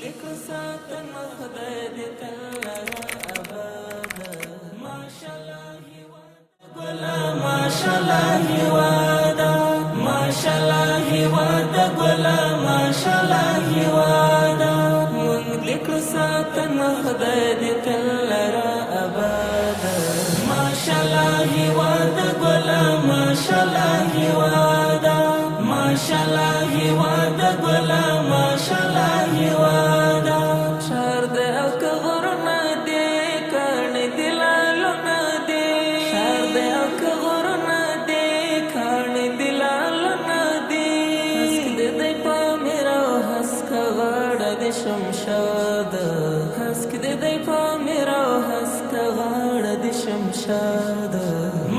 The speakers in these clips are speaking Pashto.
دې کړو ساتنه خدای دې تل لره اباد. ماشاءالله هیواد ګله، ماشاءالله هیواد، ماشاءالله هیواد ګله، ماشاءالله هیواد. مونږ دې کړو ساتنه خدای دې تل لره اباد. ماشاءالله هیواد ګله، ماشاءالله هیواد، ماشاءالله هیواد ګله، ماشاءالله هیواد. شهر د او که غرونه دي، کاڼي دي لالونه دي. شهر د او که غرونه دي، کاڼي دي لالونه دي. هسک دې دی پامیر او هسک غاړه دې شمشاد. هسک دې دی پامیر او هسک غاړه دې شمشاد.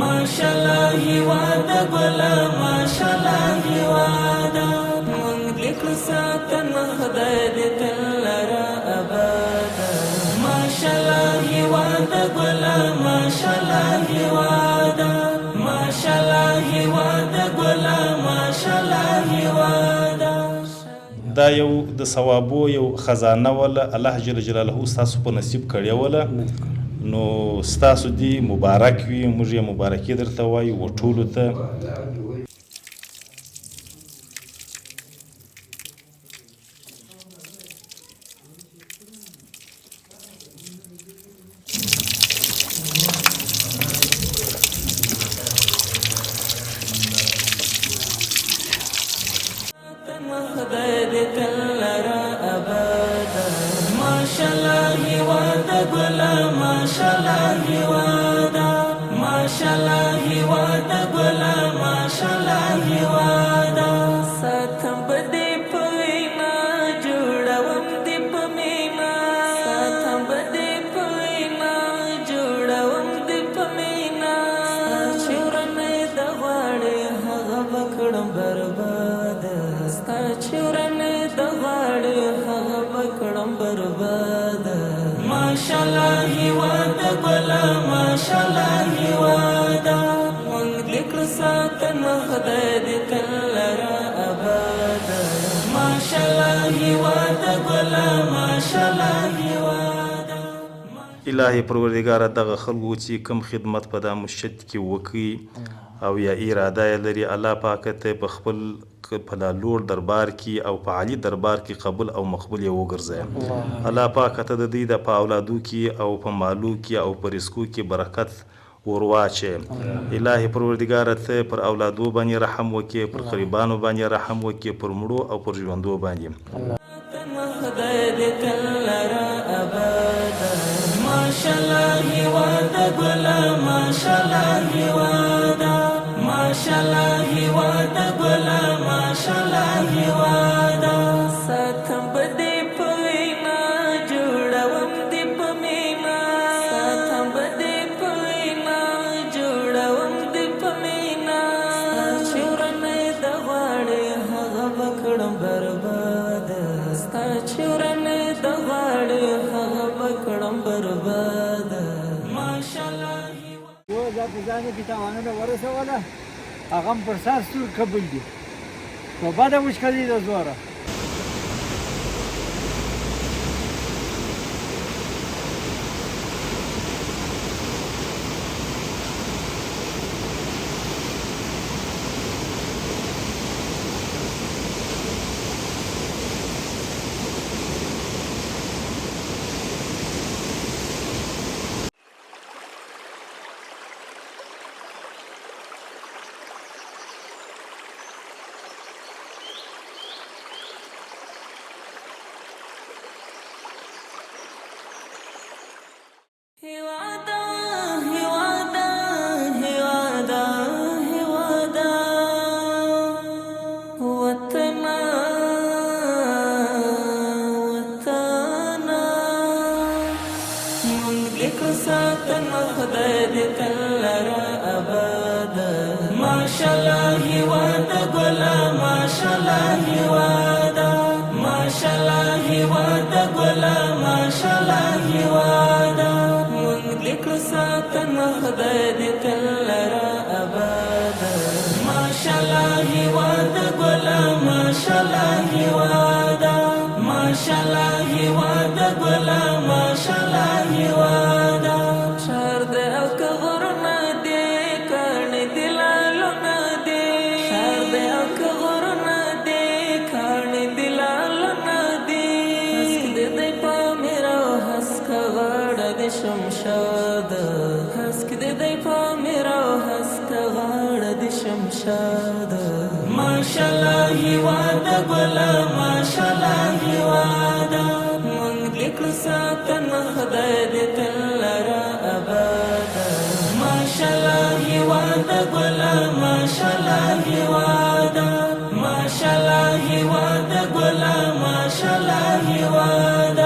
ماشاءالله هیواد ګله، ماشاءالله هیواد. مونږ دې کړو ساتنه خدای دې تل لره اباد. ماشاءالله هیواد ګله، ماشاءالله هیواد، ماشاءالله هیواد ګله، ماشاءالله هیواد. دا یو د ثوابو یو خزانه وله، الله جل جلاله ستاسو په نصیب کړې وله، نو ستاسو دې مبارک وي. موږ یې مبارکي درته وایو و ټولو ته. خدای دې تل لره اباد. ماشاءالله هیواد ګله، ماشاءالله هیواد، ماشاءالله هیواد ګله، ماشاءالله هیواد. ساتم به دې په وینا، جوړوم دې په مینا. ساتم به دې په وینا، جوړوم دې په مینا. ستا چې ورنې د غاړې هغه به کړم برباد. ستا چې ورنې د غاړې هغه به کړم برباد. ماشاءالله هیواد ګله، ماشاءالله هیواد. مونږ دې کړو ساتنه خدای دې تل لره اباد. ماشاءالله هیواد ګله، ماشاءالله هیواد. الهي پروردګاره، دغه خلکو چې کوم خدمت په دا مسجد کې وکړي او یا اراده یې لري، الله پاک ته په خپل په لا لوړ دربار کې او په عالي دربار کې قبول او مقبول یې وګرځوي. الله پاک ته د دوی د په اولادو کې او په مالو کې او په رزقو کې برکت ورواچې. الهي پروردګاره، ته پر اولادو باندې رحم وکړې، پر قریبانو باندې رحم وکړې، پر مړو او پر ژوندو باندې. خدای دې تل لره اباد. ماشاءالله هیواد ګله، ماشاءالله هیواد، ماشاءالله هیواد ګله، ماشاءالله هیواد. ساتم به دې په وینا، جوړوم دې په مینا. ساتم به دې په وینا، جوړوم دې په مینا. ستا چې ورنې د غاړې هغه به کړم برباد. ستا چې ورنې د غاړې هغه به کړم برباد. ماشاءالله. و دا په ځان کې تاوانونه ورسوله، هغه هم پر سر سور قبول دي. توبه ده مشکلې د زوره. هیواده، هیواده، هیواده، هیواده، وطنه، وطنه. مونږ دې کړو ساتنه خدای دې تل لره اباد. ماشاءالله هیواد ګله، ماشاءالله هیواد، ماشاءالله هیواد ګله، ماشاءالله هیواد. مونږ دې کړو ساتنه خدای دې تل لره اباد. ماشاءالله هیواد ګله، ماشاءالله هیواد. ماشاءالله هیواد ګله، ماشاءالله هیواد. شهر د او که غرونه دي، کاڼي دي لالونه دي. شهر د او که غرونه دي، کاڼي دي لالونه دي. هسک دې دی پامیر او هسکه غاړه دې شمشاد. هسک دې دی پامیر او هسکه غاړه دې شمشاد. ماشاءالله هیواد ګله، ماشاءالله هیواد. مونږ دې کړو ساتنه، خدای دې تل لره اباد. ماشاءالله هیواد ګله، ماشاءالله هیواد. ماشاءالله هیواد ګله، ماشاءالله هیواد.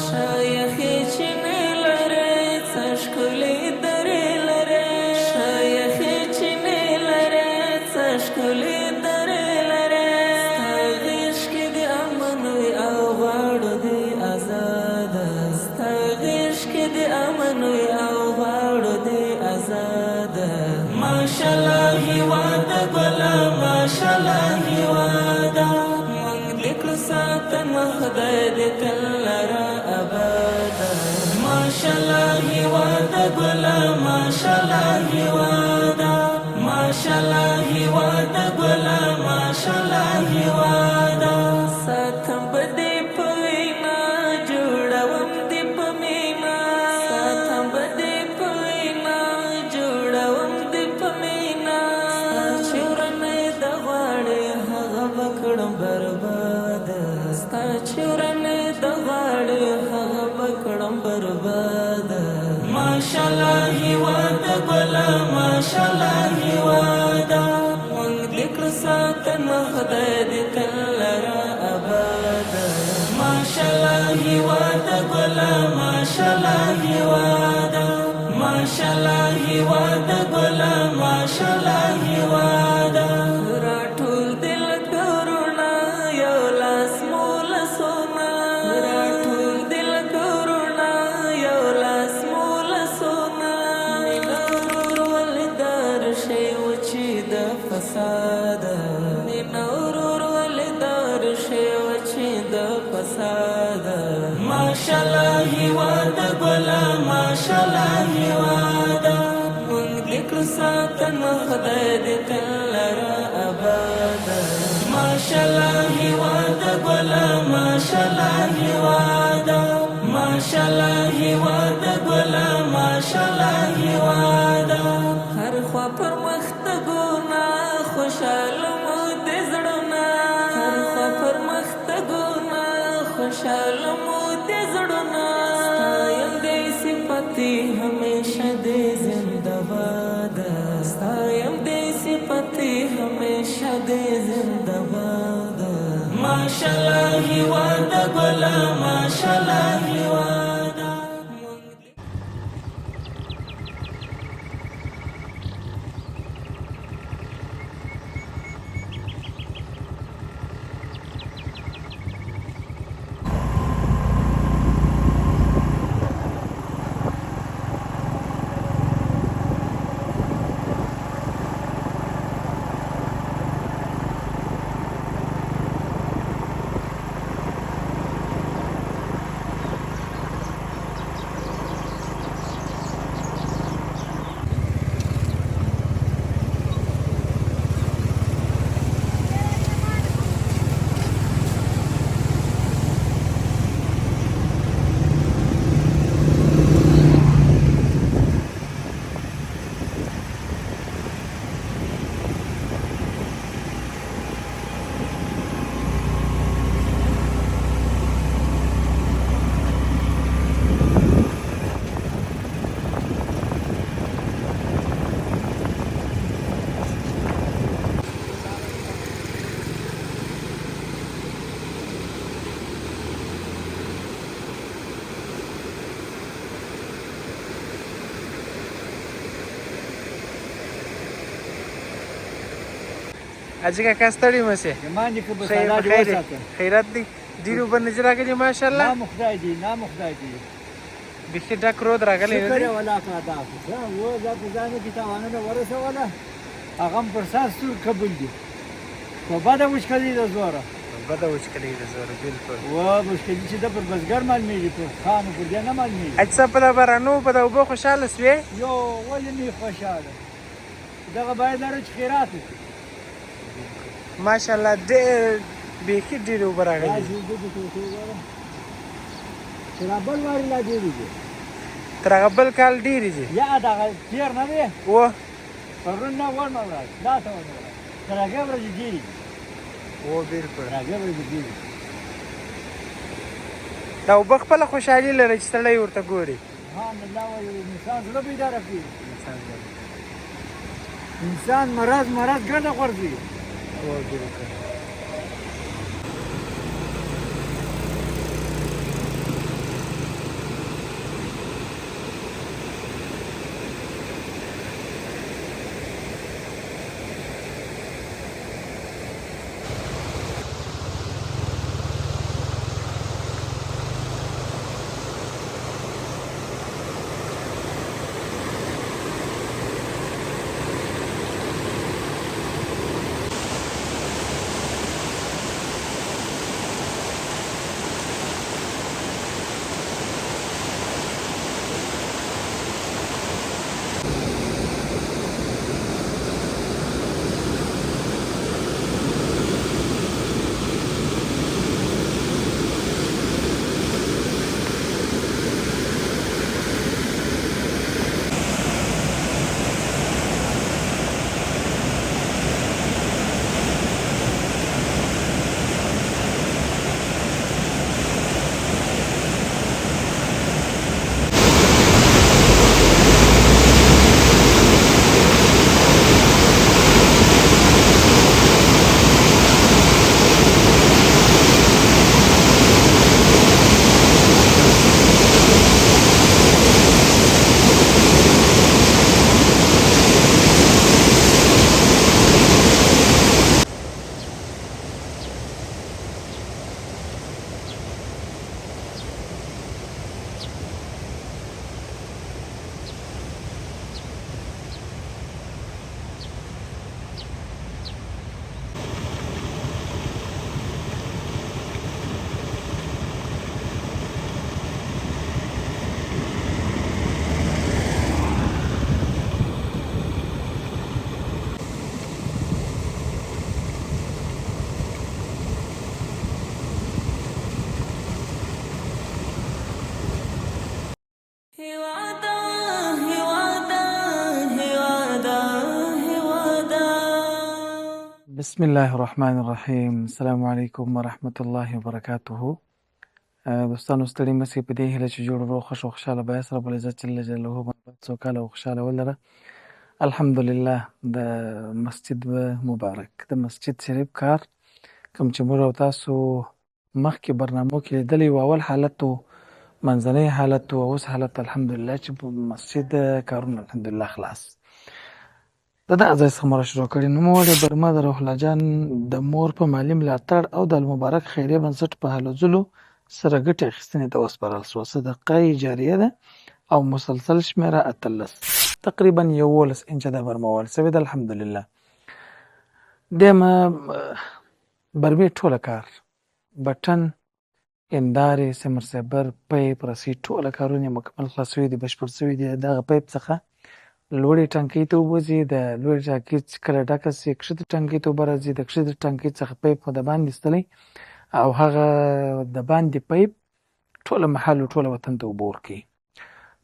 شایخې چینې لرې، څه ښکلې درې لرې. شایخې چینې لرې، څه ښکلې درې لرې. ستا غېږ کې دې امن وي او غواړو دې ازاد. ستا غېږ کې دې امن وي او غواړو دې ازاد. ماشاءالله هیواد ګله، ماشاءالله هیواد. مونږ دې کړو ساتنه، خدای دې تل لره اباد. ماشاءالله هیواد ګله، ماشاءالله هیواد. ماشاءالله هیواد ګله، ماشاءالله هیواد. ساتم به دې په وینا، جوړوم دې په مینا. ساتم به دې په وینا، جوړوم دې په مینا. ستا چې ورنې د غاړې، هغه به کړم برباد. ستا چې ورنې د غاړې، هغه به کړم برباد. ماشاءالله هیواد ګله، ماشاءالله هیواد. مونږ دې کړو ساتنه، خدای دې تل لره اباد. ماشاءالله هیواد ګله، ماشاءالله هیواد. ماشاءالله هیواد ګله، ماشاءالله هیواد. راټول دې لکه وروڼه، یو لاس مو لاسونه. راټول دې لکه وروڼه، یو لاس مو لاسونه. مینه ورور ولې دار شي وچې د فساد؟ مینه ورور ولې دار شي وچې د فساد؟ ماشاءالله هیواد ګله، ماشاءالله هیواد. مونږ دې کړو ساتنه، خدای دې تل لره اباد. ماشاءالله هیواد ګله، ماشاءالله هیواد. ماشاءالله هیواد ګله، ماشاءالله هیواد. هر خوا پرمختګونه، خوشاله مو دې زړونه. هر خوا پرمختګونه، خوشاله مو دې زړونه. ستایم دې صفتې، همیشه دې زنده باد. ستایم دې صفتې، همیشه دې زنده باد. ماشاءالله هیواد ګله، ماشاءالله هیواد. مونږ دې حاجي کاکا، ستړي مه شې. زما نیکه به خیر الله دې خیر وساته. خیرت دی، ډېرې اوبه نه دي راغلي ماشاءالله. نام خدای دی، نام خدای دی. بیخي ډک رود راغلی نه شکر دی. یې ولاکه ادا کړو. دا و دا په ځانو کې تاوانونه ورسوله، هغه هم پر سر سور قبول دي. توبه ده وچکالي د زوره. بده وچکالي ده زوره بالکل. و مشکلي چې ده پر بزګر معلومېږي، پر خان او پر دې نه معلومېږي. حاجي صاحب په دا بارانو په دا اوبو خوشحاله سوې؟ یو ولې نه خوشحاله، دغه باید لرو چې خیرات وکړي. ماشاءالله ډېر بیخي ډېرې اوبه راغلي داسې اوبه دي چې ورته وګوره چې را بل وارې لا ډېرې دي. تر هغه بل کال ډېرې دي. یا دغه تېر نه دی و پرون نه وړمه ورځ لاته وړمه ورځ تر هغې ورځې ډېرې دي. و بالکل. تر هغې ورځې ډېرې دي. دا اوبه خپله خوشحالي لري چې سړی ورته ګوري. سبحان الله، وایي انسان زړه بیداره کړي، انسان مرض مرض ګډه غورځي. و بالکل. هواده هواده هواده هواده. بسم الله الرحمن الرحیم. السلام علیکم ورحمت الله وبرکاته. دوستانو ستړي مه سئ، په دې هیله چې جوړ روغ خوښ او خوشحاله به یاست. رب العزت جل جلاله مو سوکاله او خوشحاله ولره. الحمدلله د مسجد مبارک د مسجد شریف کار کوم چې موږ او تاسو مخکې برنامو کې لیدلی و، اول حالت و، منځنی حالت و، اوس حالت الحمدلله چې په مسجد کارونه الحمدلله خلاص. د دغه ځای څخه مو را شروع کړې. نوموړې برمه د روح الله جان د مور په مالي ملاتړ او د المبارک خیریه بنسټ په هلو ځلو سره ګټې اخیستنې ته وسپارل شوه. صدقه جاریه ده او مسلسل شمېره 18، تقریبا 11 انچه دا برمه وهل شوې ده الحمدلله. دیمه برمې ټوله کار بټن، هندارې، سمرسیبر، پیپ، رسۍ ټوله کارونه یې مکمل خلاص شوي دي، بشپړ شوي دي. دغه پیپ څخه لوړې ټانکۍ ته اوبه ځي، د لوړې ټانکۍ چې کله ډکه شي کښته ټانکۍ ته اوبه راځي، د کښته ټانکۍ څخه پیپ مو د باندې ایستلی او هغه د باندې پیپ ټوله محل او ټوله وطن ته اوبه ورکوي.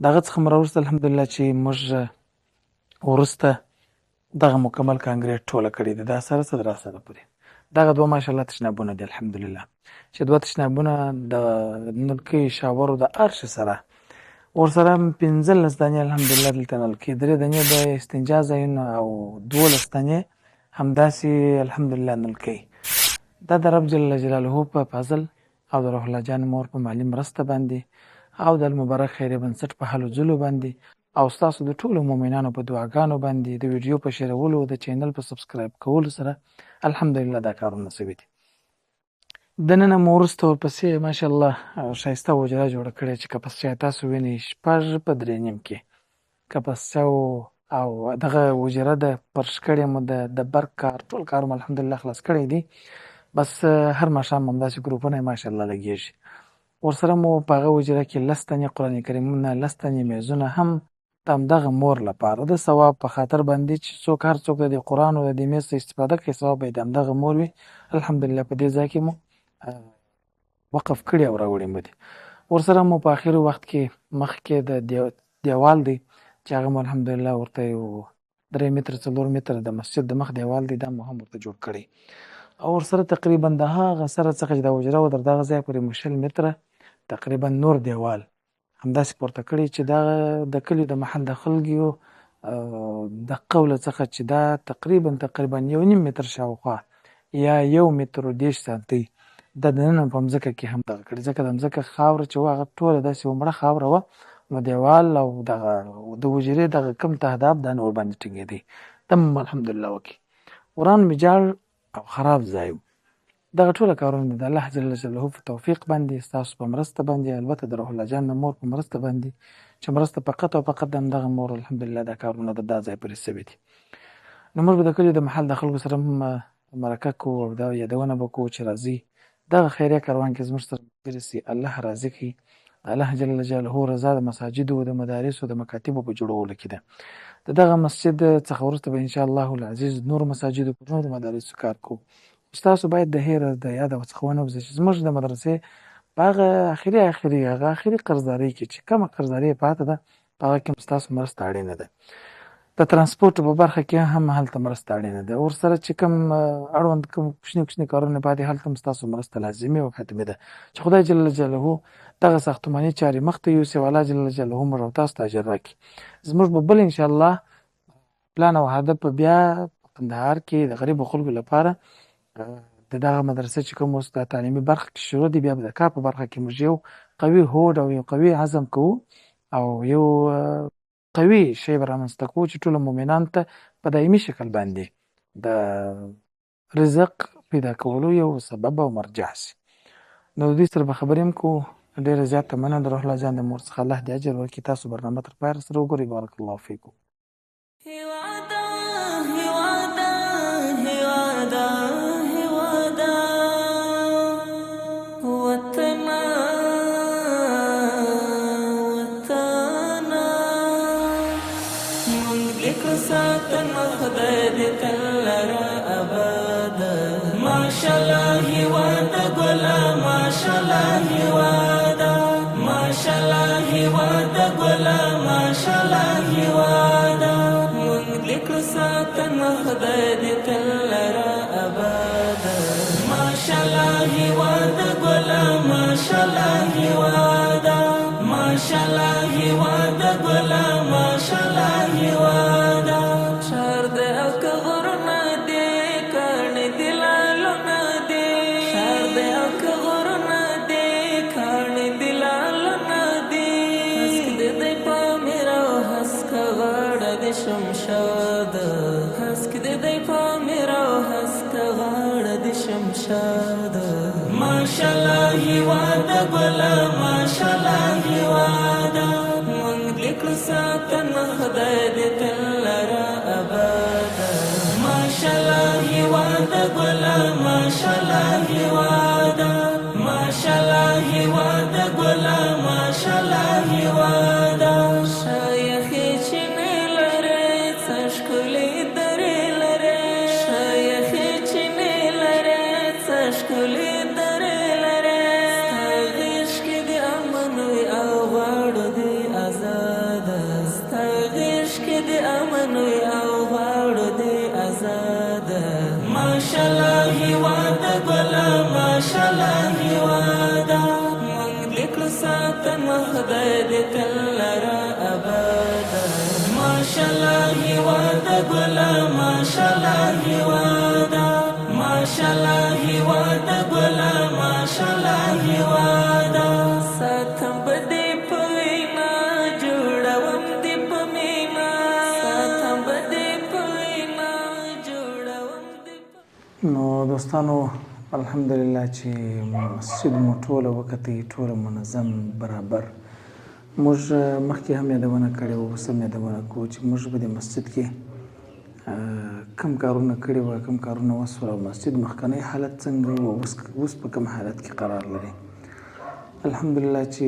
د هغه څخه مو راوروسته الحمدلله چې موږ وروسته دغه مکمل کانګریټ ټوله کړې ده، دا سره څه را سره پورې دغه دوه ماشاءالله تشنابونه دي الحمدلله چې دوه تشنابونه د نلکۍ شاورو د هر شي سره ورسره 15 دانې الحمدلله دلته نلکۍ، 3 دانې د استنجا ځایونه او 12 دانې همداسې الحمدلله نلکۍ. دا د رب جل جلاله په فضل او د روح الله جان مور په مالي مرسته باندې او د المبارک خیریه بنسټ په هلو ځلو باندې او ستاسو د ټولو مؤمنانو په دعاګانو باندې د ویډیو په شیرولو او د چینل په سبسکرایب کولو سره الحمدلله دا کارونه شوي دي. دننه مو وروسته ورپسې ماشاءالله ښایسته حجره جوړه کړې چې کپسچا تاسو وینئ 6 په 3.5 کې کپسچا او دغه حجره ده، فرش کړې مو ده، د برق کار ټول کار مو الحمدلله خلاص کړی دی. بس هر ماښام همداسې ګروپونه یې ماشاءالله لګېږي. ورسره مو په هغه حجره کې لس تنې قرآن کریمونه، لس تنې میزونه هم د همدغه مور لپاره د ثواب په خاطر باندې چې څوک هر څوک د دې قرآن او د دې میز څخه استفاده کوي، ثواب به یې د همدغه مور وي. الحمدلله په دې ځای کې مو وقف کړي او راوړي مو دي. ورسره مو په اخري وخت کې مخکې د دیوال دی چې هغه مو الحمدلله ورته یو 3 متره 4 متره د مسجد د مخ دیوال دی، دا مو هم ورته جوړ کړی. او ورسره تقریبا د هغه سره څخه چې دا حجره وه تر دغه ځایه پورې مو 20 متره تقریبا نور دیوال همداسې پورته کړی چې دا د کلیو د محل د خلکو د قوله څخه چې دا تقریبا 1.5 متر شاوخوا یا 1 متر او 30 سانتي د دننه په مځکه کې هم دغه کړي، ځکه د مځکه خاوره چې وه هغه ټوله داسې ومړه خاوره وه، نو دیوال او دغه د حجرې دغه کم تهداب دا نه ورباندې ټینګېدی. دا مو الحمدلله وکړي. وران ویجاړ او خراب ځای و. دغه ټوله کارونه د الله جل جلاله په توفیق باندې، ستاسو په مرسته باندې، البته د روح الله جان د مور په مرسته باندې چې مرسته فقط او فقط د همدغه مور الحمدلله دا کارونه د دا ځای پورې سوي دي. نو موږ به د کلیو د محل د خلکو سره هم مرکه کوو او دا یادونه به کوو چې راځئ دغه خیریه کاروان کې زموږ سره ملګري سئ، الله راضي کړي. د الله جل جلاله رضا د مساجدو، د مدارسو، د مکاتبو په جوړولو کې ده. د دغه مسجد څخه وروسته به ان شاء الله العزیز نورو مساجدو پر نورو مدارسو کار کوو. ستاسو باید د هېره د یاده څخه ونه وځي چې زموږ د مدرسې په هغه اخري هغه اخري قرضدارۍ کې چې کومه قرضداري یې پاتې ده، په هغه کې هم ستاسو مرسته اړینه ده. د ترانسپورت په برخه کې هم هلته مرسته اړینه ده. ورسره چې کوم اړوند کوم کوچني کوچني کارونه پاتې، هلته هم ستاسو مرسته لازمي او حتمي ده چې خدای جل جلاله دغه ساختماني چارې مخته یوسي او الله جل جلاله موږ او تاسو ته اجر راکړي. زموږ به بل انشاءالله پلان او هدف به بیا په کندهار کې د غریبو خلکو لپاره د دغه مدرسې چې کوم اوس د تعلیمي برخه کې شروع دي، بیا به د کار په برخه کې موږ یو قوي هوډ او یو قوي عزم کوو او یو قوي شی به رامنځته کوو چې ټولو مؤمنانو ته په دایمي شکل باندې د رزق پیدا کولو یو سبب او مرجع شي. نو د دوی سره به خبرې هم کوو. ډېره زیاته مننه د روح الله جان د مور څخه، الله دې اجر ورکړي. تاسو برنامه تر پایه سره وګورئ. بارک الله فیکم. هواده هواده هواده هواده وطنه وطنه مونږ دې کړو ساتنه خدای دې تل لره اباده. ماشاءالله هواده ګله، ماشاءالله هواده، ماشاءالله هواده ګله، ماشاءالله هواده مونږ دې کړو ساتنه خدای دې تل لره اباده. ماشاءالله هواده ګله، ماشاءالله هواده، ماشاءالله هواده ګله، ماشاءالله هواده. ښار د او غرونه دي کاڼي دي لالونه دي، ښار د او غرونه دي کاڼي دي لالونه دي. هسک دې دی پامیر او هسک غاړه دې شمشاد، هسک دې دی پامیر او هسک غاړه دې شمشاد. ماشاءالله هواده ګله، ماشاءالله هواده مونږ دې کړو ساتنه خدای دې تل لره اباده. ماشاءالله هواده ګله، ماشاءالله هواده، ماشاءالله هواده ګله، ماشاءالله هواده. ښه یخې چینې لرې، څه ښکلې درې لرې، ښه یخې چینې لرې، څه ښکلې درې لرې. ستا غېږ کې دې امن وي او غواړو دې ازاده، ستا غېږ کې دې امن وي او غواړو دې ازاده. ماشاءالله هواده ګله، ماشاءالله هواده مونږ دې کړو ساتنه خدای دې تل لره اباده. ماشاءالله هواده ګله، ماشاءالله هواده، ماشاءالله هواده ګله، ماشاءالله هواده. ساتم به دې په وینا جوړوم دې په مینا، ساتم به دې په وینا جوړوم دې په. نو دوستانو الحمدلله چې مسجد مو ټوله وکتئ، ټوله منظم برابر. موږ مخکې هم یادونه کړې وه، اوس هم یادونه کوو چې موږ په دې مسجد کې کوم کارونه کړي وه، کوم کارونه وسول او مسجد مخکنی حالت څنګه و او اوس په کوم حالت کې قرار لري. الحمدلله چې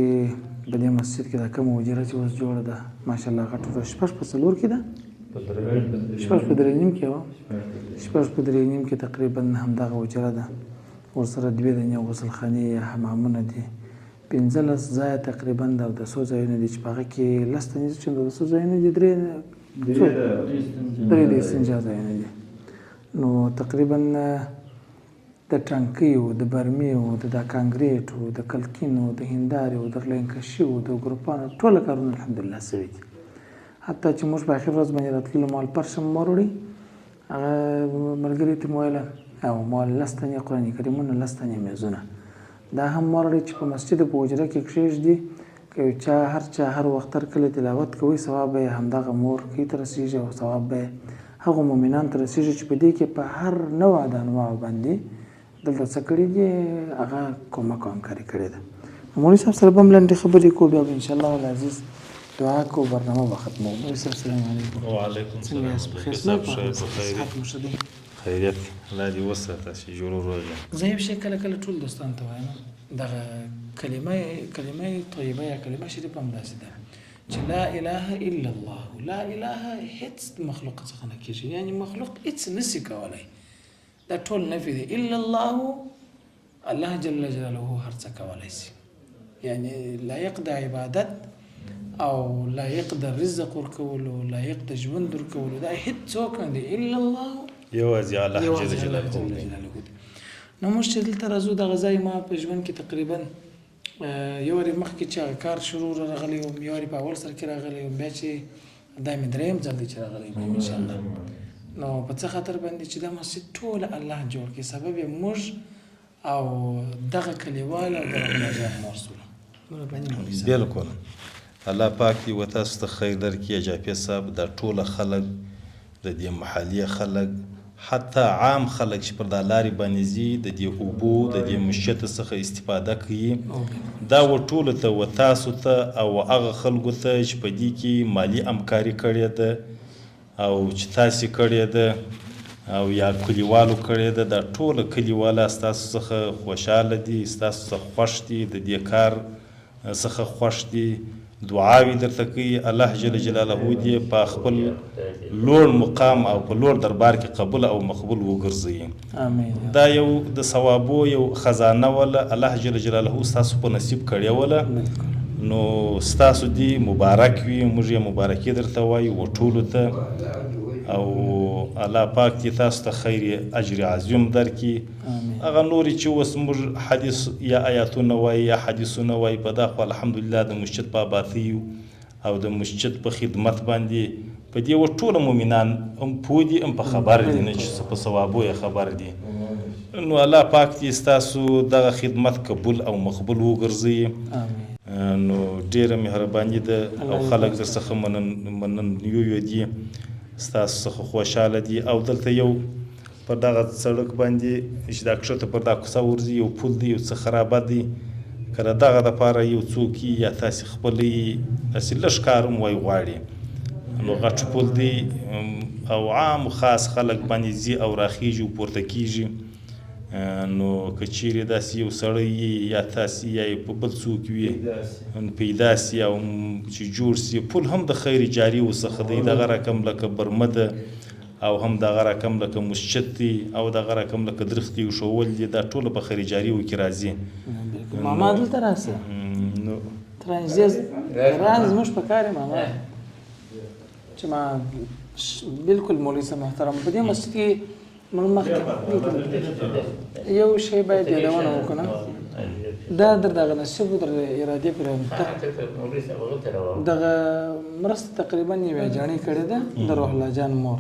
په دې مسجد کې دا کومه حجره چې اوس جوړه ده، ماشاءالله غټه ده، شپږ په څلور کې ده، شپږ په درې نیم کې وه، شپږ په درې نیم کې تقریبا همدغه حجره ده. ورسره دوې دنې غسلخانې یا حمامونه دي. 15 ځایه تقریبا د اودسو ځایونه دي چې په هغه کې 10 تنې چې د اودسو ځایونه دي، درې د استنجا ځایونه دي. نو تقریبا د ټانکیو، د برمیو، د دا کانګریټو، د کلکینو، د هندارې، د رلینکشیو، د ګروپانو ټوله کارونه الحمدلله سوي دي. حتی چې موږ په اخر ورځ باندې راتللو مال فرش هم وروړي، هغه ملګري ته مو ویله او مال 10 تنې قرآن کریمونه، 10 تنې میزونه دا هم وروړي چې په مسجد په حجره کې کښېږدي. که یو چا هر چا هر وخت هر کله تلاوت کوي، ثواب به یې همدغه مور کې ته رسېږي او ثواب به یې هغو مؤمنانو ته رسېږي چې په دې کې په هر نوع د انواعو باندې دلته څه کړي دي، هغه کومک او همکاري کړې ده. مولوي صاحب سره به هم لنډې خبرې کوو، بیا به انشاءالله العزیز دعا کوو، برنامه به ختموو. مولوي صاحب سلام علیکم. وعلیکم څنګه یاست؟ په خیر؟ صحت مو ښه دی؟ خیریت، الله دې وساته چې جوړ روغ یې. زه یو شی کله کله ټول دوستانو ته وایم، دغه کلمه کلمه طیبه یا کلمه شریفه هم داسې ده چې لا اله الا الله، لا اله هیڅ مخلوق څخه نه کېږي، یعنې مخلوق هیڅ نسي کولی، دا ټول نفي دی. الا الله، الله جل جلاله هر څه کولی سي، یعنې لایق د عبادت او لایق د رزق ورکولو، لایق د ژوند ورکولو، دا هیڅ څوک نه دی الا الله، یوازې الله جل جلاله دی. نو موږ چې دلته راځو، دغه ځای ما په ژوند کې تقریبا یو وارې مخکې چې هغه کار شروع راغلی وم، یو وارې په اول سر کې راغلی وم، بیا چې دا مې درېیم ځل دی چې راغلی یم انشاءالله. نو په څه خاطر باندې چې دا مسجد ټوله الله جوړ کړي، سبب یې موږ او دغه کلیوال او دغه ملاجان مور سولو. بالکل، الله پاک دې و تاسو ته خیر درکړي. جافي صاحب، دا ټوله خلک، د دې محلې خلک، حتی عام خلک چې پر دا لارې باندې ځي، د دې اوبو د دې مسجد څخه استفاده کوي، دا و ټولو ته و تاسو ته او هغه خلکو ته چې په دې کې مالي همکاري کړې ده او چې تاسې کړې ده او یا کلیوالو کړې ده، دا ټوله کلیواله ستاسو څخه خوشحاله دي، ستاسو څخه خوښ دي، د دې کار څخه خوښ دي، دعاوې درته کوي. الله جل جلاله دې په خپل لوړ مقام او په لوړ دربار کې قبول او مقبول وګرځوي. دا یو د ثوابو یو خزانه وله، الله جل جلاله ستاسو په نصیب کړې وله. نو ستاسو دې مبارک وي، موږ یې مبارکي درته وایو و ټولو ته، او الله پاک دې تاسو ته خیر اجر عظیم درکړي. هغه نورې چې اوس موږ حدیث یا آیاتونه وایي یا حدیثونه وایي، په دا خو الحمدلله د مسجد په آبادۍ او د مسجد په خدمت باندې په دې و ټوله مؤمنان هم پوه دي هم په خبر دي، نه چې په ثوابو یې خبر دي. نو الله پاک دې ستاسو دغه خدمت قبول او مقبول وګرځوي. نو ډېره مهرباني ده او خلک در څخه مننیو دي، ستاسو څخه خوشحاله دي. او دلته یو پر دغه سړک باندې چې دا کښته پر دا کوڅه ورځي، یو پل دی، یو څه خرابه دی، که د دغه دپاره یو څوک یا تاسې خپلې داسې لږ کار هم وای غواړي، نو غټ پل دی او عام خاص خلک باندې ځي او راخیږي او پورته کیږي. نو که چیرې داسې یو سړی یا تاسې یا یې په بل څوک وي پیدا سي او چې جوړ سي، پل هم د خیر جاري څخه دی، دغه رقم لکه برمه ده او هم دغه رقم لکه مسجد دی او دغه رقم لکه درختې ایښوول دي، دا ټوله په خیر جاریو کې راځي. ماما دلته راسه، نو ته رانږدې راز زموږ په کار یې ماما، چې ما بالکل مولوي صاحب محترم په دې مسجد کې موږ مخکې یو شی باید یادونه وکړو، دا در دغه نصیب در ارادې پرې دغه مرسته تقریبا یوې جاڼې کړې ده، د روح الله جان مور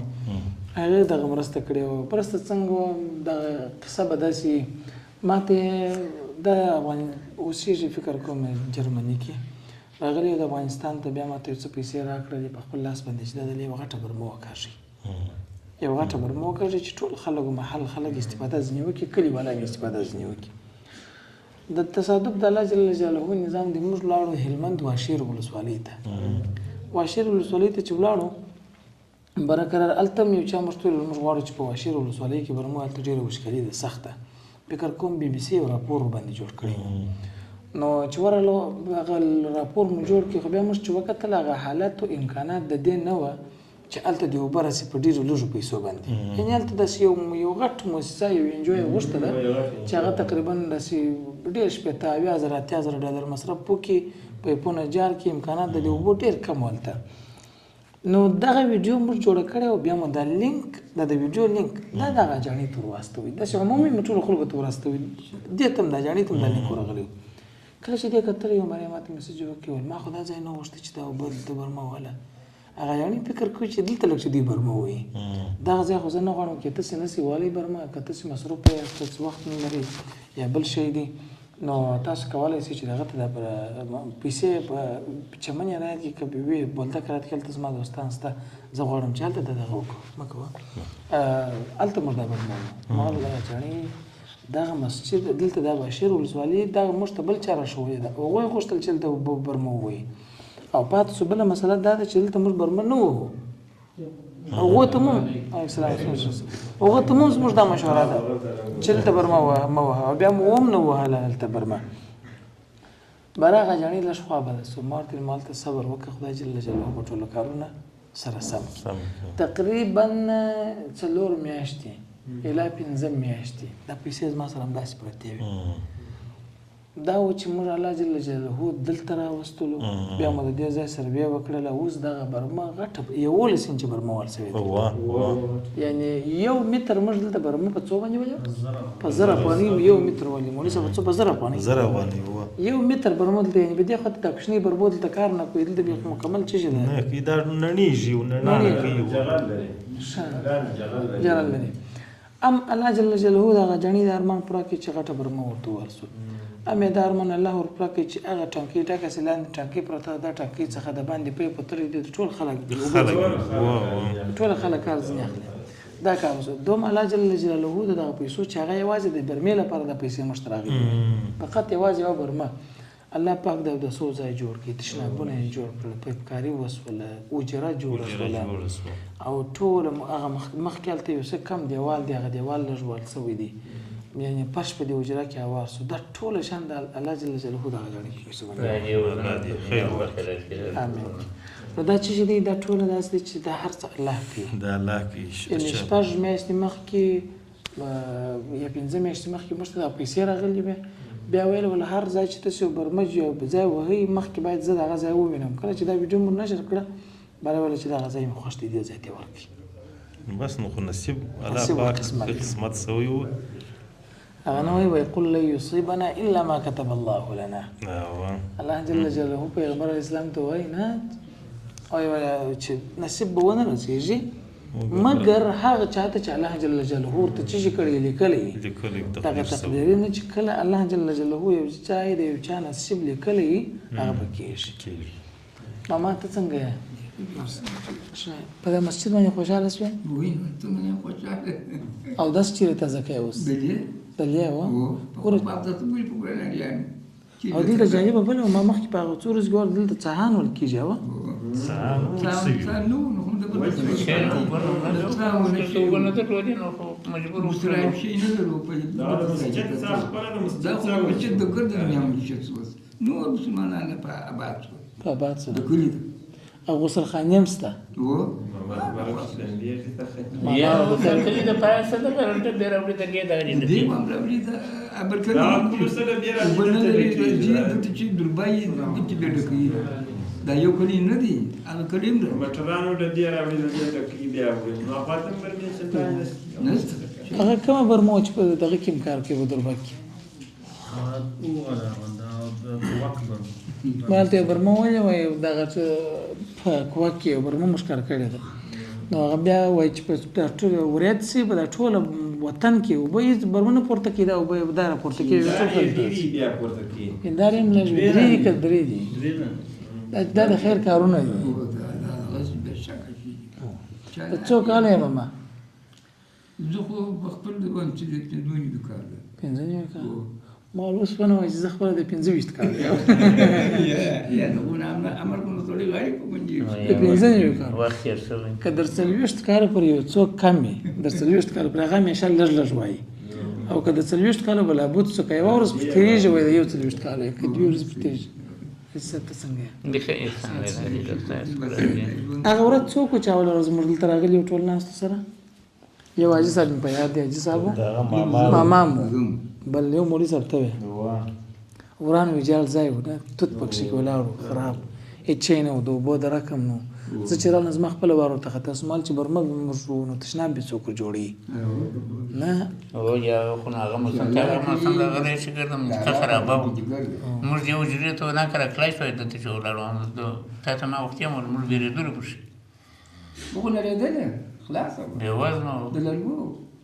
هغې دغه مرسته کړې وه. مرسته څنګه وه؟ دغه قصه به داسې ما ته دا افغان اوسېږي، فکر کوم جرمني کې راغلی د افغانستان ته، بیا ما ته یو څه پیسې راکړلې په خپل لاس باندې چې دا د یوه غټه برمه وکاږي، یو غټه برمه وکاږي چې ټول خلکو محل خلک استفاده ځینې وکړي، کلیوالا یې استفاده ځینې وکړي. د تصادف د الله جل جلاله نظام دی، موږ لاړو هلمند واشیر ولسوالۍ ته، واشیر ولسوالۍ ته چې ولاړو برقرار هلته هم یو چا موږ ته ویل موږ غواړو چې په واشیر ولسوالۍ کې برمو، هلته ډېره وچکالي ده سخته، فکر کوم بي بي سي یو راپور ورباندې جوړ کړی. نو چې ورغلو هغه راپور مو جوړ کړي، خو بیا موږ چې وکتل هغه حالت او امکانات د دې نه وه چې هلته دې اوبه رسي په ډېرو لږو پیسو باندې. یعنې هلته داسې یو غټ موسسه، یو انجو یې غوښته ده چې هغه تقریبا داسې ډېر 60 70 زره 80 زره ډالر مصرف وکړي، پایپونه جار کړي، امکانات د دې اوبو ډېر کم و هلته. نو دغه ویډیو موږ جوړه کړې او بیا مو دا لینک، دا د ویډیو لینک دا د هغه جاڼې ته ورواستوي، داسې عمومي مو ټولو خلکو ته ورستوي، دې ته هم دا جاڼې ته هم دا لینک ورغلی. کله چې دې کتل یو مرې ماته مسیج وکړي، ویل ما خو دا ځای نه غوښته چې دا اوبه دلته برمه وله. هغه جاڼې فکر کوي چې دلته لږ چې دوی برمه وایي، دغه ځای خو زه نه غواړم که تاسې نه سي والی برمه، که تاسې مصروف یاست، څه وخت نه لرئ یا بل شی دی، نو تاسو کولای شئ چې دغه ته د پیسې په چمن یې رایاد کړي، که وي بولدک رایاد کړي، هلته زما دوستان شته، زه غواړم چې هلته د دغه وکړو مه کوه. هلته موږ دا برمه وو، ما ویل دغه چڼې دغه مسجد دلته د بشیر ولسوالي دغه موږ ته بل چا راښوولې ده، هغوی غوښتل چې دلته برمه ووهي. او پاتې شو بله مسله دا ده چې دلته موږ برمه نه وهو، هغو ته مو هغو ته مو زموږ دا مشوره ده چې دلته برمه مه وهه، او بیا مو هم نه وهله دلته برمه. براغه جاڼې لږ خوا بده سو، ما ورته ویل ما هلته صبر وکړه، خدای جل جلاله به ټولو کارونه سره سم کړي. تقریبا 4 میاشتې الی 5 میاشتې دا پیسې زما سره همداسې پرتې وې. دا و چې موږ الله جل جلاله دلته راوستلو، بیا مو د دې ځای سروې وکړله. اوس دغه برمه غټه 11 انچه برمه وهل شوې ده، یعنې 1 متر موږ دلته برمه په څو باندې ولې؟ په 1000 افغانۍ مو 1 متر ولې، مولوي صاحب څو؟ په 1000 افغانۍ، 1000 افغانۍ 1 متر برمه دلته. یعنې په دې خاطر دا کوچنۍ برمو دلته کار نه کوي، دلته بیا مکمل څه شی ده؟ نه کوي، دا نړېږي او نړۍ کوي، جلال لري. ام الله جل جلاله دغه جڼې د ارمان پوره کړي چې غټه برمه ورته ووهل شو، ام یې دا ارمان الله ور پوره کړي چې هغه ټانکۍ ډکه سي، لاندې ټانکۍ پرته ده، دا ټانکۍ څخه د باندې پی په تړي دي، ټول خلک دي، ټول خلک کار ځینې اخلي. دا کار وشو. دوم الله جل جلاله د دغه پیسو چې هغه یوازې د برمې لپاره د پیسې موږ ته راغلي، فقط یوازې یوه برمه، الله پاک د اوداسو ځای جوړ کړي، تشنابونه یې جوړ کړل، پایپکاري وسوله، حجره جوړه شوله، او ټول هغه مخکې هلته یو څه کم دیوال دی، هغه دیوال لږ وهل شوی دی، یعنې فرش په دې حجره کې هوار شو. دا ټول شیان د الله جل جلاله دغه ګڼې کې پیسو باندې. آمین. نو دا څه شی دی؟ دا ټوله داسې دی چې دا هر څه الله کوي، دا الله کوي. یعنې 6 میاشتې مخکې یا 5 میاشتې مخکې موږ ته دا پیسې راغلې وې، بیا ویل ول هر ځای چې تاسو برمج یو ځای وهئ مخکې باید زه دغه ځای ووینم. کله چې دا ویډیو مو نشر کړه، بله ویل چې دغه ځای مې خوښ دی، دې ځای ته یې ورکړئ. بس نو خو نصیب الله پاک قسمت سوی و. هغه نه وایي ویقول لن یصیبنا الا ما كتب الله لنا. الله جل جلاله پیغمبر اسلام ته وایي نه، او چې نصیب به ونه رسېږي مګر هغه چاته چې الله جل جلاله ورته څه شي کړی لیکلی، دغه تقدیري نه چې کله الله جل جلاله یو چا د یو چا نصیب لیکلی هغه به کېږي. ماما ته څنګه یې؟ په دې مسجد باندې خوشحاله شوې؟ او داس چیرې تازه کوې اوس؟ دلې وه؟ او دلته جالبه بله وه، ما مخکې په هغه څو ورځو کې وه دلته څهان ویل کېږي. وه په آباد شو او غسلخانې هم شته. دا یو کلی نه دی، هغه کلی هم ده. هغه کومه برمه وه چې په دغه کې هم کار کوي، په دربک کې؟ ما هلته یو برمه ولې وایي دغه چې په کوک کې یو برمه موږ کار کړې ده، نو هغه بیا وایي چې په دا ټول ورېت سي، په دا ټوله وطن کې اوبه هېڅ برمه نه پورته کېده، اوبه یې دا راپورته کېږي، ټول خلک هندارې هم لږ وي، درې دي که درې دي، دا د خیر کارونه دي. ته څو کاله یې ماما؟ زه خو په خپل وایم چې د 95 کاله. 95 کاله؟ ما اوس ونه وایي چې زه خپله د 25 کاله یم. یا د غونه امر کوم سړی غاړې په باندې د 95 کالو وخت تېر شوی. که در 40 کالو پورې یو څوک کم وي، در 40 کالو پورې هغه همیشه لږ لږ وایي، او که د 40 کالو به لابد څه که یوه ورځ پرې تېرېږي وایي د 41 کالو یې، که دوې ورځې پرې تېرېږي. څه ته څنګه یې؟ بېخي انسان دی، د خدای شکر دی. هغه ورځ څوک و چې اوله ورځ موږ دلته راغلي وو ټول ناستو سره؟ یو حاجي صاحب مې په یاد دی، حاجي صاحب و، ماما مو، بل یو مولوي صاحب ته وې. وران ویجاړ ځای و، نه توت پکښې کې ولاړ و، خراب هېڅ شی نه و، د اوبو درک هم نه و. زه چې رالم زما خپله وار ورته خطا شو، مال چې برمه به موږ وو نو تشناب به څوک جوړوي نه. او یا خو نو هغه موسم ته هغه موسم راغلی چې ګرځم څه خرابه وو. موږ دې حجرې ته نه کره کړای شوی، دلته چې ولاړو تا ته ما وختي هم وویل، موږ بېرېدلو پکښې. خو نړېدلې خلاصه وه، بې وزنه وو، د لرګو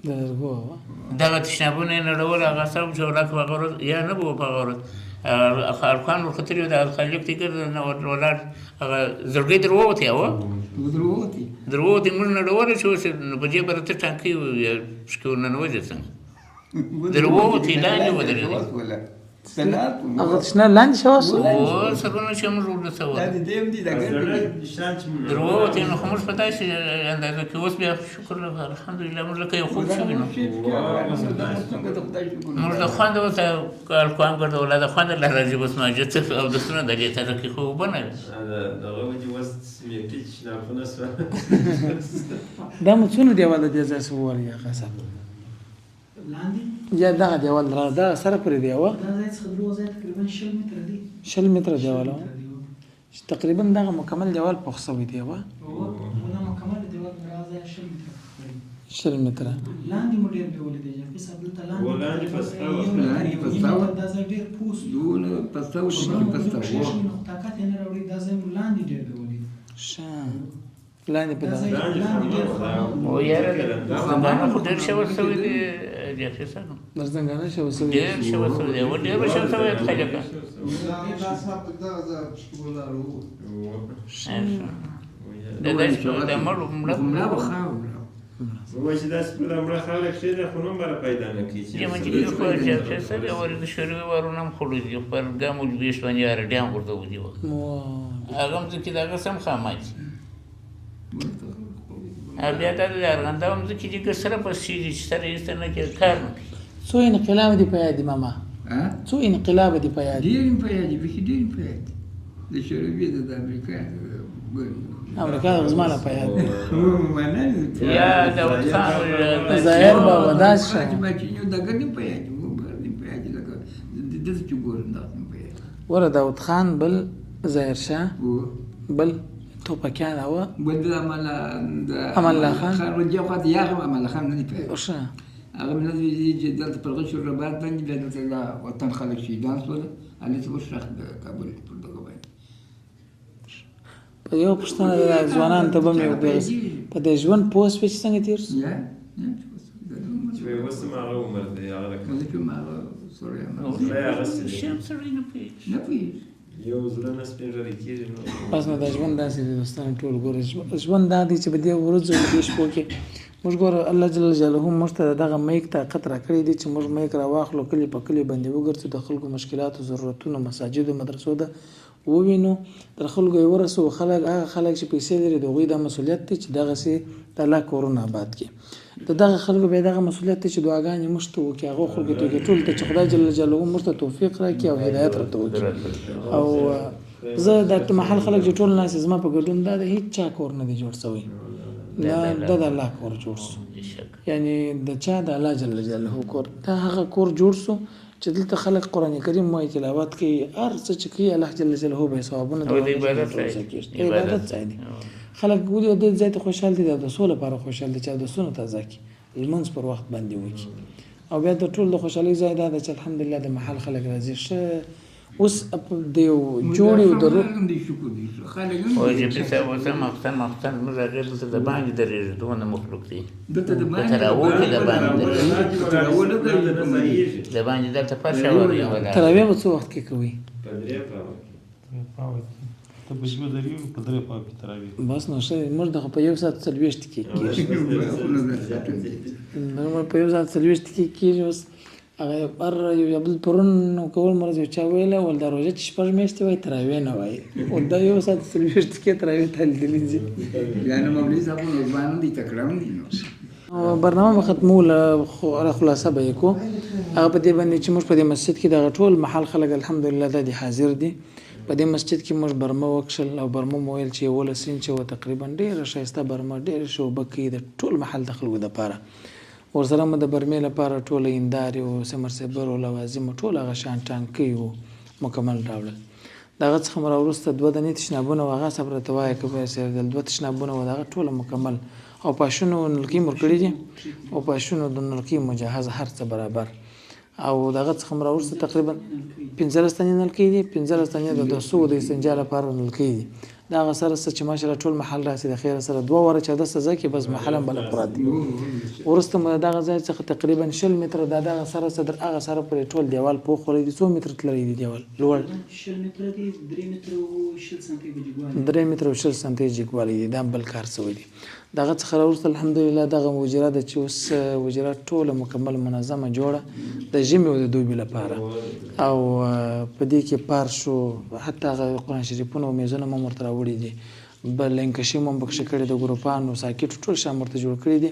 د لرګو وه. دغه تشنابونه یې نړول، هغه صاحب چې ولاړ په هغه ورځ یا نه به و په هغه ورځ هلکان ورختلي وو، د خالق دی ګرځه نه ولاړ، هغه زړګی در ووتی وه، در ووتی، موږ نړولی چې اوس نو په دې به ته ټانکۍ پکې ورننوځې څنګه در ووتی، لاندې ودرېدی. هغه تشناب لاندې شوه سو؟ هو، سرونه چې موږ ورسول در ووتې، نو خو موږ په داسې اندازه کې اوس بیا شکر الحمدلله موږ لکه یو خوب شوي، نو موږ د خونده اوس هلکان ګرځوله، د خونده لا راځي اوس ماجد څه اودسونه د دې تره کې خو اوبه نه وي. دا مو څونه دیوال د دې ځای څخه ووهلی هغه صاحب؟ یا دغه دیوال را دا سره پورې دی وه؟ دا ځای څخه درو ځای تقریبا 20 متره دی. 20 متره دیوال وه چې تقریبا دغه مکمل دیوال پوخ شوی دی وه. دا مکمل دیوال دا ځای 20 متره پوخ کړی. 20 متره لاندې مو ډېر بیولي دی جافي صاحب، دلته لاندې پسته وه، لاندې پسته وه، دا ځای ډېر پوست دونه پسته وه، پسته وه، نو طاقت یې نه راوړي، دا ځای مو لاندې ډېر بیولي دی. ښه لاندې په دغه او یاره زنګانه خو ډېر شوه شوی دی جافي صاحب، در زنګانه شوه شوی ډېر شوه شوی دی، ډېر شوه شوی دی خلک. د داسې د مړو مړه وایي چې داسې په مړه خاوره کښېنه خو نوم به را پیدا نه کړي. دې منځ کې خو جافي صاحب ورې د شوروي وارونه هم خوړلي دي، پر ګام ولوېشت باندې ارډیان غورځولي دي، هغه مځکې د هغه سم خامه دي. بیا دا د ارغنداو مځکې دي که سره پستې دي چې سره ایسته نه کړي کار نه کوي. څو انقلاب دي په یاد دي ماما؟ څو انقلاب دي په یاد دي؟ ډېر مې په یاد دي، بیخي ډېر مې په یاد دي، د شوروي د امریکا امریکا د زما نه په یاد دي. یا داود خان ظاهر بابا داسې شه په یاد دي، په یاد دي، لکه دلته چې ګورم دغسې مې په یاد دي. وره داود خان، بل ظاهر شاه، بل ټوپکیان وه، بل د امان الله خان خان دې خوا ته، یا هم امان الله خان نه دی په یاد. ښه هغه مې نه دی چې دلته پر غشو رباط باندې بیا دلته د وطن خلک شهیدان شول، هلته وښخ د کابل پر دغه باندې. په یو پوښتنه ده ځوانانو ته به مې وکړم، په دې ژوند پوه شوې چې څنګه تېر شو؟ چې اوس هم هغه عمر دی، هغه نه پوهېږي، یو زړه نه سپین ږیری کېږي. بس نو دا ژوند داسې دی دوستان ټول ګوره، ژوند دا دی چې په دې ورځو دې شپو کې موږ ګوره الله جل جلاله موږ ته دغه میک طاقت راکړی دی چې موږ میک راواخلو، کلي په کلي باندې وګرځو، د خلکو مشکلاتو، ضرورتونو، مساجدو، مدرسو ته ووینو، تر خلکو یې ورسوو. خلک هغه خلک چې پیسې لري د هغوی دا مسؤلیت دی چې دغسې د الله کورونه آباد کړي. د دغه خلکو بیا دغه مسؤلیت دی چې دعاګانې موږ ته وکړي، هغو خلکو ته وکړي، ټولو ته چې خدای جل جلاله موږ ته توفیق راکړي او هدایت راته وکړي. او زه د محل خلک چې ټول ناست زما په ګډون، دا د هیڅ چا کور نه دی جوړ شوی، دا د الله کور جوړ شو، یعنی د چا د الله جل جلاله کور، دا هغه کور جوړ شو چې دلته خلک قرآن کریم وایي، تلاوت کوي، هر څه چې کوي الله جل جلاله به یې ثوابونه عبادت ځای دی. خلک ولې دې ځای ته خوشحال دي؟ د اودسو لپاره خوشحال دي چې اودسونه تازه کړي، لمونځ پر وخت باندې وکړي. او بیا د ټول د خوشحالۍ ځای دا ده چې الحمدلله د محل خلک راځي. ښه اوس د یو جوړې او د روح او جپي صاحب اوس هم مخصوصاً مخصوصاً موږ هغې دلته د باندې درېږو، دونه مخلوق دی دلته د که تراوو کې د باندې درېږي، د باندې دلته فرش هواری ولاړ. تراویح به څه وخت کې کوئ؟ په درې پاوه کې. ته په دوه درېږو، په درې پاوه کې تراویح. بس نو ښه، موږ د خو په 1 ساعت 40 کې کېږي، موږ په 1 ساعت 40 کې کېږي. اوس هغه هر یو بل پرون کول مرز یو چا ویله ول دا روژه چې شپږ میاشتې وای تراوې نه وای او دا یو ساعت 40 دقیقې تراوې ته لیدلې دي. یعنی مولوي صاحب نو ځوان دی، تکړه هم دی. نو برنامه به ختموله، خلاصه به یې کو. هغه په دې باندې چې موږ په دې مسجد کې دغه ټول محل خلک الحمدلله دا دي حاضر دي. په دې مسجد کې موږ برمه وکښل او برمه مو ویل چې 11 انچه وه تقریبا، ډېره ښایسته برمه، ډېرې ښې اوبه کوي د ټول محل د خلکو دپاره. ورسره مو د برمې لپاره ټوله هندارې و، سمرسیبر و، لوازم و، ټول هغه شیان ټانکۍ و مکمل راوړل. د هغه څخه مو راوروسته دوه دنې تشنابونه وه، هغه صاحب راته وایه که به څېرېدل، دوه تشنابونه وه، د هغه ټوله مکمل او پاشونو نلکۍ مو ورکړي دي او پاشونو د نلکۍ مجهز هر څه برابر. او د هغه څخه مو راوروسته تقریبا 15 دانې نلکۍ دي، 15 دانې د دوسو د استنجا لپاره نلکۍ دي. د هغه سره څه چې ماشاءالله ټول محل راسي د خیره سره دوه واره چې اودس ځای کې بس محل هم بله پوره دی. وروسته مو د دغه ځای څخه تقریبا 20 متره دا دغه سره څه در هغه سره پورې ټول دیوال پوخ ولی دی. څو متره تللی دی دیوال لوړ؟ 20 متره دی، 3 متره او 20 سانتي به جګوالی. 3 متره او 20 سانتي جګوالی دی. دا بل کار سوی دی. د هغه څخه راوروسته الحمدلله دغه حجره ده چې اوس حجره ټوله مکمل منظمه جوړه د ژمي او د دوبي لپاره، او په دې کې پارش و، حتی هغه قرآن شریفونه او میزونه مو هم ورته راوړي دي، بل انکشي مو هم پکښې کړې د ګروپانو ساکټ ټول شیان ورته جوړ کړي دي.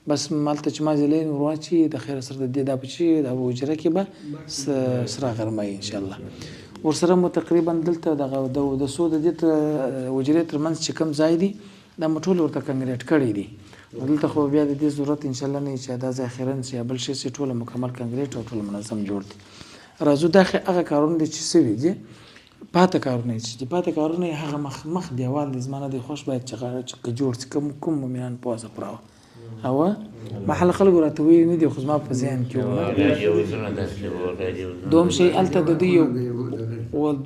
بس هلته چې ما ځلې ور واچوي د خیره سره د دې دا به چې دا حجره کې به سره غرمه وي انشاءالله. ورسره مو تقریبا دلته دغه د څو د دې حجرې ترمنځ چې کوم ځای دی دا مو ټول ورته کنګریټ کړی دی. دلته خو بیا د دې ضرورت انشاءالله نه وي چې دا ځای خیرن شي یا بل شی شي، ټوله مکمل کنګریټ او ټول منظم جوړ دی. راځو دا خو هغه کارونه دي چې سوي دي، پاته کارونه یې چې دي، پاته کارونه یې هغه مخ مخ دیوال دی، زما نه دی خوښ باید چې که جوړ شي، کوم مؤمنان په وسه پوره وه. او محل خلکو راته ویلي نه دي، خو زما په ذهن کې وو. دوم شی هلته د دوی یو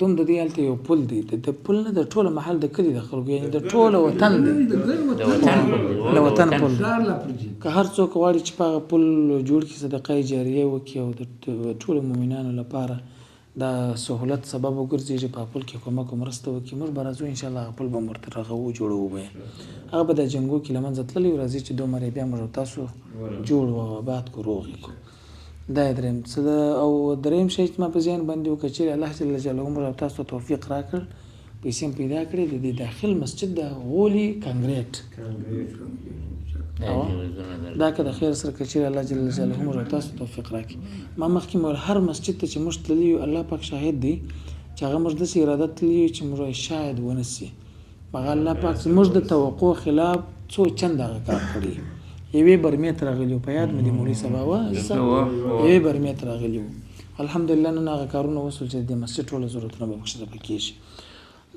دوم د دوی هلته یو پل دی، د پل نه د ټوله محل د کلي د خلکو یعنې د ټوله وطن دی، د وطن پل دی. که هر څوک غواړي چې په هغه پل جوړ کړي، صدقه جاریه وکړي او د ټولو مؤمنانو لپاره دا سهولت سبب وګرځي چې په پل کې کومک او مرسته وکړي، موږ به راځو انشاءالله هغه پل به مو ورته رغوو جوړوو به یې. هغه به د جنګو کې له منځه تللی وي، راځي چې دومره یې بیا موږ او تاسو جوړ او آباد کړو، روغ یې کړو. دا یې دریم څه ده. او دریم شی چې ما په ذهن باندې و، که چېرې الله جل جلاله موږ او تاسو ته توفیق راکړ، پیسې مو پیدا کړې، د دې داخل مسجد د غولي کنګریټ دا که د خیر سره که چېرې الله جل جلاله موږ او تاسو توفیق راکړي. ما مخکې مو ویل هر مسجد ته چې موږ تللي یو، الله پاک شاهد دی چې هغه موږ داسې اراده تللي یو چې موږ وایو شاید ونه سي، هغه الله پاک زموږ د توقع خلاف څو چنده هغه کار کړی. یوې برمې ته راغلي وو، په یاد مو دي مولوي صاحب وه یوې برمې ته راغلي وو. الحمدلله نن هغه کارونه وشول چې د دې مسجد ټوله ضرورتونه به پکښې رفع کېږي.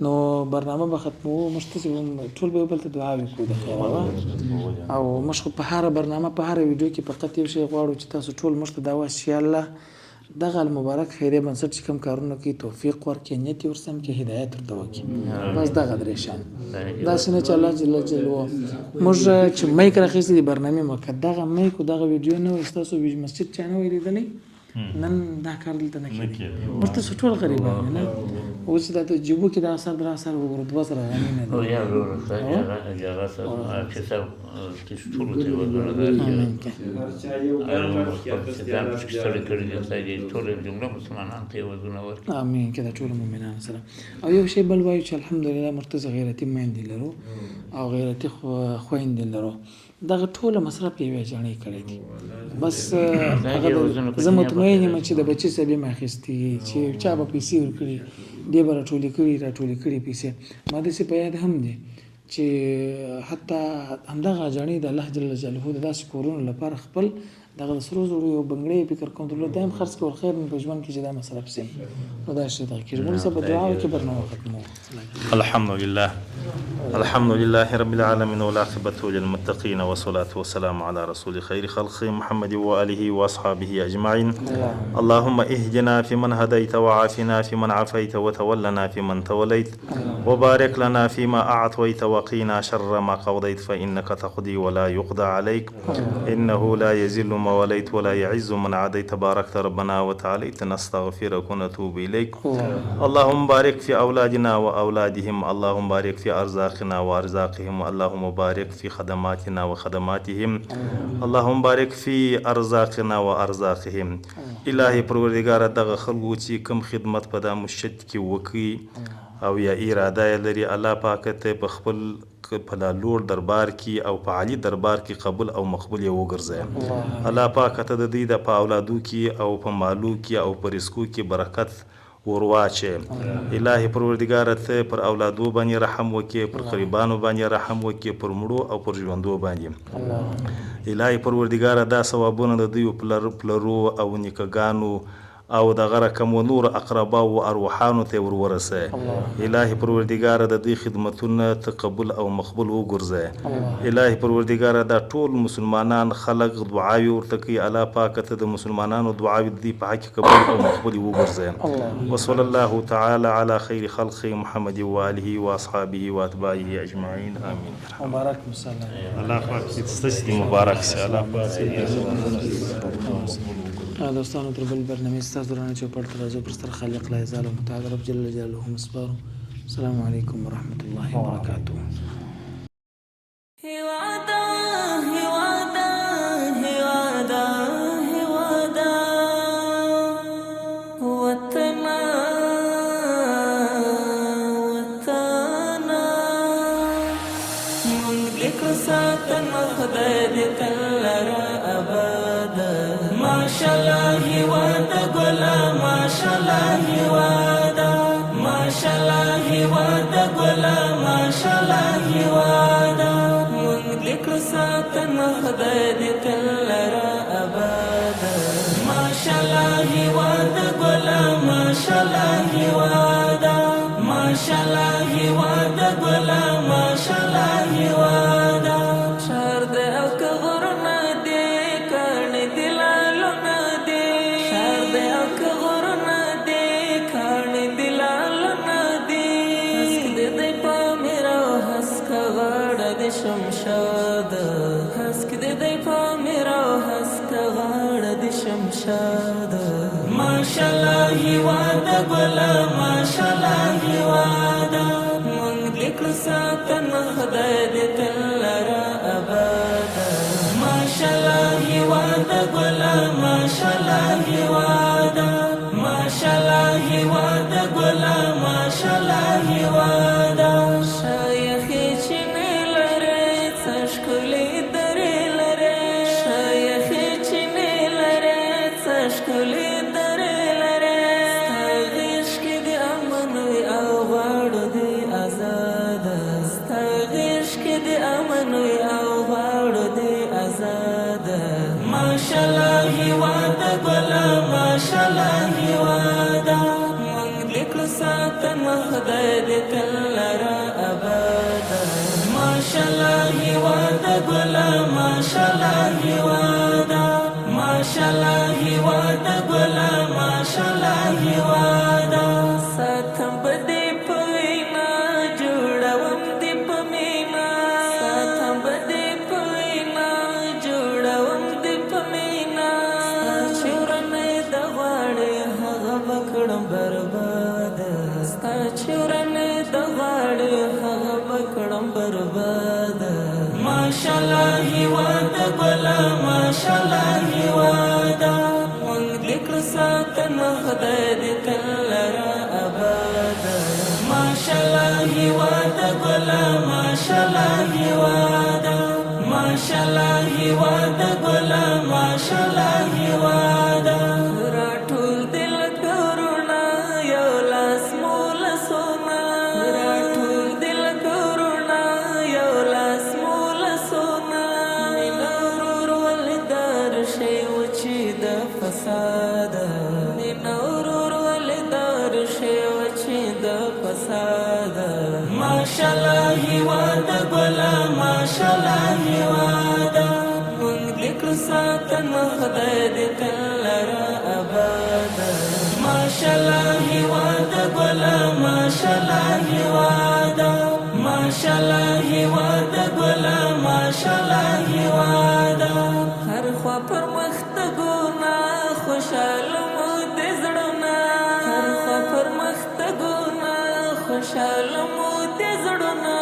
نو برنامه به ختموو، موږ تاسې به ټول به یو بل ته دعاوې کوو د خیره وه. او موږ خو په هره برنامه په هره ویډیو کې فقط یو شی غواړو چې تاسو ټول موږ ته دا وایاست چې یا الله دغه المبارک خیریه بنسټ چې کوم کارونه کوي توفیق ورکړي، نیت یې ورسم کړي، هدایت ورته وکړي. بس دغه درې شیان، داسې نه چې الله جل جلاله موږ چې میک راخیستی دی برنامې مو، که دغه میک او دغه ویډیو نه وای ستاسو مسجد چا نه وای لیدلی، نن دا کار دلته نه کېدی. موږ تاسو ټول غریبان یو نه، اوس دا د جیبو کې دا سر درا سر وګورو 2000 غني نه دی. امین که د ټولو مؤمنانو سره. او یو شی بل وایو چې الحمدلله موږ تاسو غیرتي میندې لرو او غیرتي خویندې لرو، دغه ټوله مصرف یوې جڼې کړی دی. بس هغه زه مطمئن یم چې د بچي صاحب یې اخیستي، چې چا به پیسې ورکړي دې به راټولې کړي راټولې کړي پیسې. ما داسې په یاد هم دي چې حتی همدغه جڼې د الله جل جلاله د داسې کورونو لپاره خپل دغه د سرو زرو یو بنګړی فکر کوم درلود، دا هم خرڅ کول خیر مې په ژوند کې چې دا مصرف سي. نو دا شی دغه کېږي. موږ په دعاو کې برنامه ختموو. الحمد لله الحمد لله رب العالمين والعاقبة للمتقين والصلاة والسلام على رسول خير خلق محمد وآله وأصحابه أجمعين. اللهم اهدنا فيمن هديت وعافنا فيمن عافيت وتولنا فيمن توليت وبارك لنا فيما أعطيت وقنا شر ما قضيت فإنك تقضي ولا يقضى عليك إنه لا يذل ما وليت ولا يعز من عاديت. باركت ربنا وتعاليت نستغفرك ونتوب إليك. اللهم بارك في أولادنا وأولادهم، اللهم بارك في أرزاقنا ارزاقنا وارزاقهم، اللهم بارک فی خدماتنا وخدماتهم، اللهم بارک فی ارزاقنا وارزاقهم. الهي پروردګاره، دغه خلکو چې کوم خدمت په دا مسجد کې وکړي او یا اراده یې لري، الله پاک ته په خپل په لا لوړ دربار کې او په عالي دربار کې قبول او مقبول یې وګرځوي. الله پاک ته د دوی د په اولادو کې او په مالو کې او په رزقو کې برکت ورواچې. الهي پروردګاره، ته پر اولادو باندې رحم وکړې، پر قریبانو باندې رحم وکړې، پر مړو او پر ژوندو باندې. الهي پروردګاره، دا ثوابونه د دوی پلرو او نیکهګانو او دغه رقم و نور اقرباو و ارواحانو ته ور ورسه. الهي پروردګاره، د دوی خدمتونه ته قبول او مقبول وګرځه. الهي پروردګاره، دا ټول مسلمانان خلق دعاوې ورته کوي، الله پاک ته د مسلمانانو دعاوې د دوی په حق قبول او مقبول وګرځه. وصلی الله تعالی علی خیر خلق محمد و آله و اصحابه و اتباعه اجمعین، امین. مبارک مسالم. الله پاک ستاسو دې مبارک سي، الله پاک. دوستانو، تر بل برنامې ستاسو درنه چوپړ ته راځو، پر ستر خالق لا یزال متعال رب جل جلاله مو سپارو. السلام علیکم ورحمت الله وبرکاته. هیواده، هیواده، هیواده، هیواده، وطنه، وطنه، مونږ دې کړو ساتنه، خدای دې تل لره اباد. ماشاءالله هیواد ګله، ماشاءالله هیواد، ماشاءالله هیواد ګله، ماشاءالله هیواد، مونږ دې کړو ساتنه، خدای دې تل لره اباد. ماشاءالله هیواد ګله، ماشاءالله هیواد، ماشاءالله هیواد ګله، ماشاءالله هیواد. ښار د او که غرونه دي، کاڼي دي لالونه دي؟ ښار د او که غرونه دي، کاڼي دي لالونه دي؟ هسک دې دی پامیر او هسکه غاړه دې شمشاد، هسک دې دی پامیر او هسکه غاړه دې شمشاد. ماشاءالله هیواد ګله، ماشاءالله هیواد، مونږ دې کړو ساتنه، خدای دې تل لره اباد. ماشاءالله هیواد ګله، ماشاءالله هیواد، ماشاءالله هیواد ګله، ماشاءالله هیواد. ښه یخې چینې لرې، څه ښکلې درې لرې؟ ښه یخې چینې لرې، څه ښکلې درې لرې؟ ستا غېږ کې دې امن وي او غواړو دې ازاد، ستا غېږ کې دې امن وي او غواړو دې ازاد. ماشاءالله هیواد ګله، ماشاءالله هیواد، مونږ دې کړو ساتنه، خدای دې تل لره اباد. ماشاءالله هیواد ګله، ماشاءالله هیواد، ماشاءالله هیواد ګله، ماشاءالله هیواد. ساتم به دې په وینا، جوړوم دې په مینا، ساتم به دې په وینا، جوړوم دې په مینا. ستا چې ورنې د غواړې، هغه به کړم برباد، ستا چې ورنې د غواړې، هغه به کړم برباد. ماشاءالله هیواد ګله، ماشاءالله هیواد، مونږ دې کړو ساتنه، خدای دې تل لره اباد. ماشاءالله هیواد ګله، ماشاءالله هیواد، ماشاءالله هیواد ګله، ماشاءالله هیواد. راټول دې لکه وروڼه، یو لاس مو لاسونه، راټول دې لکه وروڼه، یو لاس مو لاسونه. مینه ورورولي دا ریښې وچې د فساد، مینه ورورولي دا ریښې وچې د فساد. ماشاءالله هیواد ګله، ماشاءالله هیواد، مونږ دې کړو ساتنه، خدای دې تل لره اباد. ماشاءالله هیواد ګله، ماشاءالله هیواد، ماشاءالله هیواد ګله، ماشاءالله هیواد. هر خوا پرمختګونه، خوشاله مو دي زړونه، هر خوا پرمختګونه، خوشاله مو دي زړونه.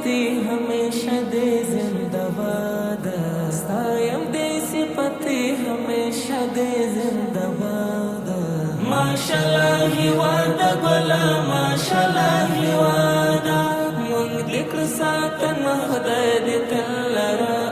صفت همیشه دې زنده باد. ستا یم دې صفت همیشه دې زنده باد. ماشاءالله هیواد ګلا، ماشاءالله هیواد، مونږ دې کړ ساتنه، خدای دې تل لره.